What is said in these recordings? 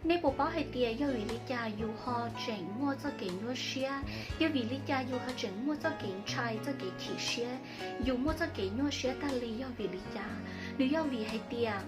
Nej puas paub hais tias yog vim li cas yus ho tseem muaj txoj kev nyuaj siab? Yog vim li cas yus ho tseem muaj txoj kev ntshai, txoj kev chim siab? Yus muaj txoj kev nyuaj siab tag li yog vim li cas? Nws yog vim hais tias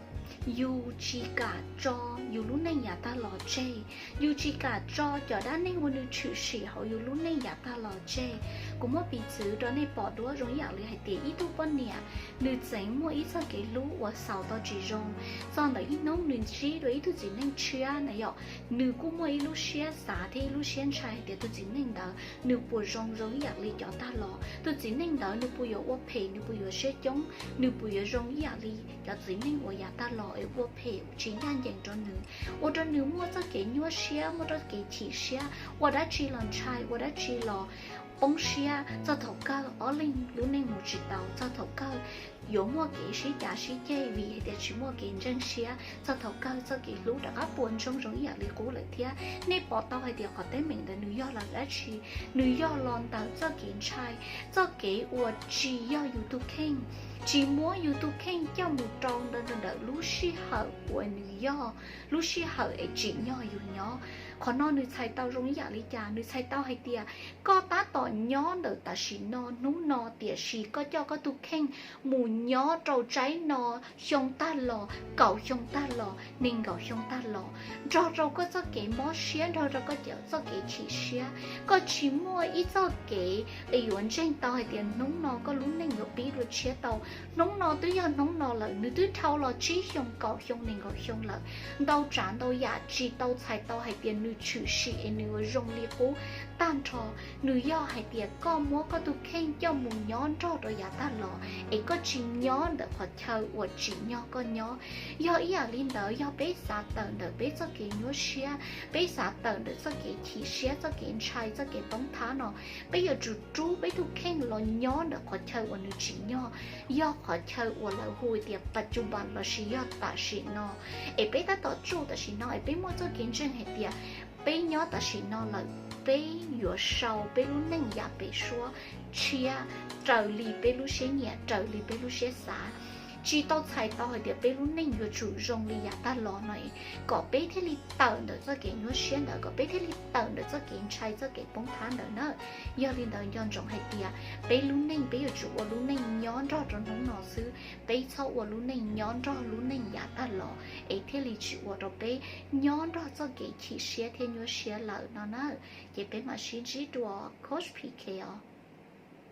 yus tsis kam tso yus lub neej yav tag los tseg. Yus tsis kam tso cov dab neeg uas nws tshwm sim hauv yus lub neej yav tag los tseg. Kuv muab piv txwv rau nej pom dua zoo ib yam li hais tias ib tug poj niam, nws txeev muaj ib txoj kev hlub uas xaus tau tsis zoo, txog ntawm ib hnub nws ntsib dua ib tug txiv neej tshiab na yom, nws kuj muaj ib lub siab xav thiab ib lub siab ntshai hais tias tus txiv neej ntawd nws puas zoo zoo ib yam li cov tag los, tus txiv neej ntawd nws puas yuav ua phem, nws puas yuav siab coob, nws puas yuav zoo ib yam li cov txiv neej uas yav tag los es ua phem tsis ncaj ncees rau nws, ua rau nws muaj txoj kev nyuaj siab, muaj txoj kev chim siab, ua dab tsi los ntshai, ua dab tsi los poob siab, txog thaum kawg ob leeg lub neej mus tsis tau, txog thaum kawg yuav muaj kev sib cav sib ceg vim hais tias tsis muaj kev ntseeg siab, txog thaum kawg txoj kev hlub rov qab puas ntsoog zoo ib yam li qub lawm thiab. Nej pom tau hais tias qhov teeb meem ntawd nws yog los dab tsi? Nws yog los ntawm txoj kev ntshai, txoj kev uas tsis yog yus tus kheej, tsis muab yus tus kheej coj mus rau ntawm lub sij hawm uas nws yog lub sij hawm es tsim nyog yus nyob. Qhov no nws txhais tau zoo ib yam li cas? Nws txhais tau hais tias koj tab tom nyob ntawm tam sim no hnub no, tiam sis koj coj koj tus kheej mus nyob rau tsaib no xyoo tag los, kaum xyoo tag los, nees nkaum xyoo tag los, nrog rau koj txoj kev mob siab, nrog rau koj txoj kev chim siab. Koj tsis muaj ib txoj kev es yuav ntseeg tau hais tias hnub no koj lub neej yuav pib dua tshiab tau. Hnub no twb yog hnub no lawm, nws twb dhau los tsib xyoo, kaum xyoo, nees nkaum xyoo lawm. Ntau tsav ntau yam tsis tau txhais tau hais tias nws tshwm sim es nws yuav zoo li qub tag nrho. Nws yog hais tias koj muab koj tus kheej coj mus nyob nrog rau yav tag los, es koj tsis nyob ntawm qhov chaw uas tsim nyog koj nyob. Yog ib yam li ntawd, yog peb xav tawm ntawm peb txoj kev nyuaj siab, peb xav tawm ntawm txoj kev chim siab, txoj kev ntshai, txoj kev poob thab no, peb yuav tsum rub peb tus kheej los nyob ntawm qhov chaw uas nws tsim nyog, yog qhov chaw uas lawv hu tias pas tsuj pas lossis yog tam sim no. Es peb tab tom tsuj tam sim no, es peb muaj txoj kev ntseeg hais tias peb nyob tam sim no lawm, peb yuav sau peb lub neej yav pem suab tshiab raws li peb lub siab nyiam, raws li peb lub siab xav. Tsis tau txhais tau hais tias peb lub neej yuav tsum zoo li yav tag los no, kom peb thiaj li tawm ntawm txoj kev nyuaj siab ntawd, kom peb thiaj li tawm ntawm txoj kev ntshai, txoj kev poob thab ntawd na. Yog li ntawd nco ntsoov hais tias peb lub neej peb yuav tsum ua lub neej nyob nrog rau hnub no xwb, peb txhob ua lub neej nyob nrog lub neej yav tag los, es thiaj li tsis ua rau peb nyob nrog txoj kev chim siab thiab nyuaj siab lawm no na. Ces peb mam sib ntsib dua, Coach P K os.